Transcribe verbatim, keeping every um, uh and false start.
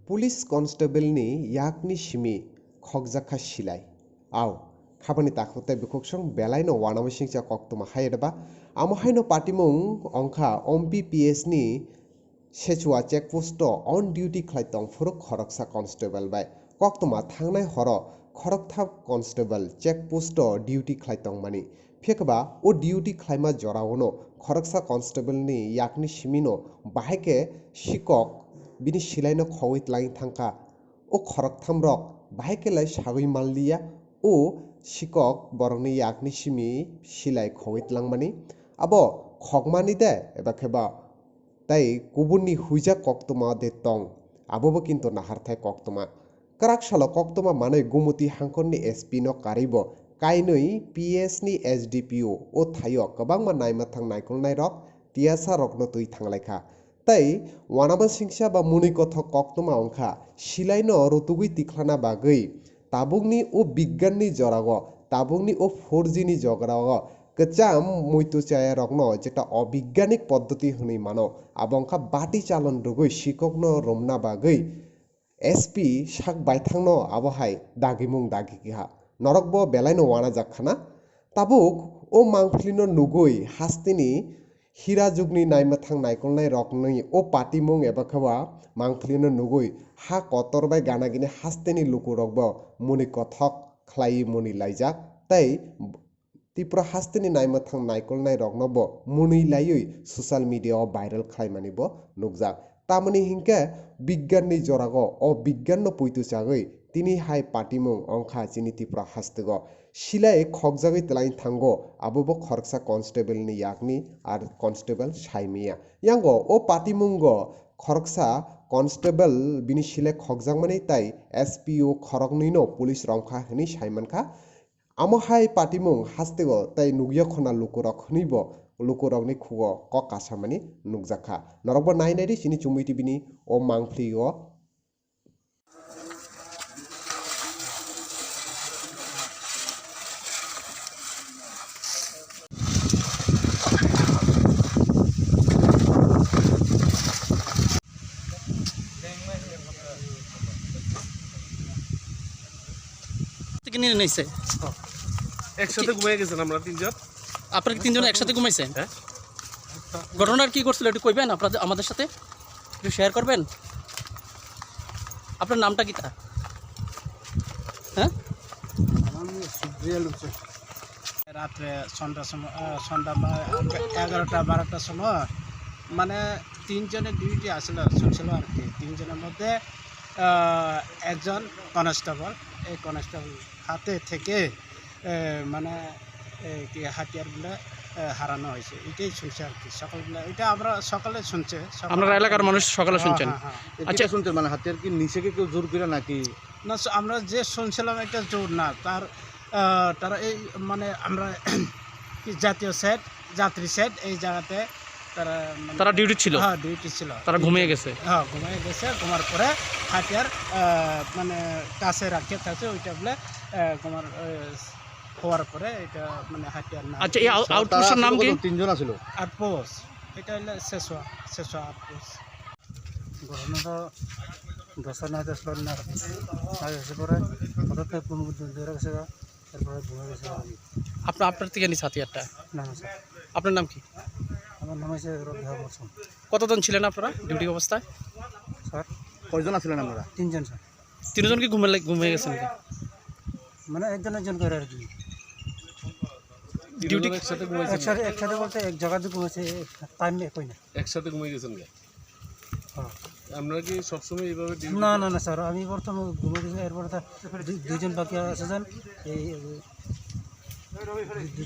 Police constable ni yakni simi khokjakha silai. Ao, khabani takhuk tei bukhuksong belaino uanama singcha koktwma hai rwba. Amo haino patimung ongkha Ompi P S ni Sechua check post o on duty khlai tong phuru khoroksa constable bai koktwma thangnai horo khoroktham constable check post o duty khlai tongmani. Phiya khe ba o duty khlaima jorao no khoroksa constable ni yakni simi no bahai khe sikok bini silai no khogwi tlangwi thangkha. O khoroktham rok bahai khe lai sagwi manliya, o sikok borokni yakni simi silai khogwi tlangmani. Abo khokmani de eba khe ba tei kubunni huijak koktwma de tong, abobo kintu naharthai koktwma. Kwrak salo koktwma manwi Gumuti hangkhorni S P no karwi bo kainwi P S ni S D P O o thaio kwbangma naima thang naikolnai rok tiyasa rokno twi thanglaikha. Tei uanama singsa ba mwnwi kothok koktwma wngkha silaino rutugwi tikhlana bagwi tabukni o bigyanni jorao, tabukni o four G ni jorao kwcham muitu chaya rokno jeta obigyanik poddoti hwnwi mano, abo wngkha bati chalon rwgwi sikokno romna bagwi S P sak baithangno abo hai dagimung dagi kha. Norok bo belaino uanajak khana. Tabuk o mangphlino nugwi hasteni hira jugni naima thang naikolnai rokni o patimung eba khe ba mangphlino nugwi ha kotor bai gana gini hasteni lukurok bo mwnwi kothok khlaiwi mwnwi laijak tei Tripura hasteni naima thang naikolnai rokno bo mwnwi laiwi social media o viral khlaimani bo nukjak. Tamoni hinkhe bigyanni jorao o bigyanno puitu chagwi tini hai patimung ongkha chini Tripura hasteo. Silai khokjagwi twlai thango, abo bo khoroksa constable ni yakni ar constable saimiya. Yango o patimungo khoroksa constable bini silai khokjakmani tai S P O khoroknwino police romkha hwnwi saimankha. Amo hai patimung hasteo tei nukya khona lukurok hwnwi bo lukurokni khugo kok kasamani nukjakha. Norokbo nai naidi chini Chumui T V ni o mangphlio. থেকে নিয়ে নিছে। একসাথে ঘুমিয়ে গেছেন আমরা তিনজন। আপনারা কি তিনজন একসাথে ঘুমাইছেন? হ্যাঁ। ঘটনার কি করছিল একটু কইবেন আপনাদের, আমাদের সাথে একটু শেয়ার করবেন? আপনার নামটা কি তা? হ্যাঁ। রাত্রে সন্ধ্যার সময়, আহ, সন্ধ্যা বা এগারোটা বারোটার সময় মানে তিনজনের ডিউটি আসলে শুনছিল আর কি। তিনজনের মধ্যে, আহ, একজন কনস্টেবল, এই কনস্টেবল হাতে থেকে, এ, মানে, এ, কি হাতিয়ার বলে, এ, হারানো হয়েছে, এটাই শুনছে আর কি। সকালবেলা এটা আমরা সকালে শুনছে, সকালে। আপনারা এলাকার মানুষ সকালে হ্যাঁ, শুনছেন? হ্যাঁ, হ্যাঁ। এ, আচ্ছা। কিটা শুনছেন? মানে হাতিয়ার কি নিচে কি কেউ জোর করে নাকি? না, স-, আমরা যে শুনছিলাম এটা জোর না, তার, আহ, তারা এই মানে আমরা কি জাতীয় সেট, যাত্রী সেট এই জায়গাতে তারা মানে তারা ডিউটি ছিল? হ্যাঁ, ডিউটি ছিল। তারা ঘুমিয়ে গেছে? হ্যাঁ, ঘুমিয়ে গেছে। ঘুমার পরে হাতিয়ার, আহ, মানে কাছে রাখে, কাছে ওইটা বলে, আহ, তোমার, আহ, হওয়ার পরে এটা মানে হাতিয়ার না। আচ্ছা, এই আউ-, আউটপোস্টের নাম কি? তিনজন আছিল। আউটপোস্ট। এটা হলো শেষোয়া, শেষোয়া আউটপোস্ট। ঘটনাটা দশটা না দশ মিনিট না, না এসে পরে হঠাৎ করে কোনো কিছু ধরে গেছে গা, তারপরে ঘুমে গেছে আর কি। আপনার, আপনার থেকে নিছে হাতিয়ারটা? না, না, স্যার। আপনার নাম কি? আমার নাম হচ্ছে রবিহা মৌসুম। কতজন ছিলেন আপনারা ডিউটি অবস্থায়? স্যার? কয়জন আছিলেন আপনারা? তিনজন, স্যার। তিনজন কি ঘুমে লাগ-, ঘুমে গেছেন কি? মানে একজন একজন করে আর কি। ডিউটি তিনজন একসাথে ঘুমাইছেন? একসাথে, একসাথে বলতে এক জায়গাতে ঘুমাইছে, টাইম একই না। একসাথে ঘুমিয়ে গেছেন কি? হ্যাঁ। আপনারা কি সবসময় এইভাবে ডিউটি না, করেন? না, না, স্যার, আমি প্রথম ঘুমিয়ে গেছি, এরপরে তো দুই-, দুইজন বাকি আছে, যান, এই, এই, দুইজন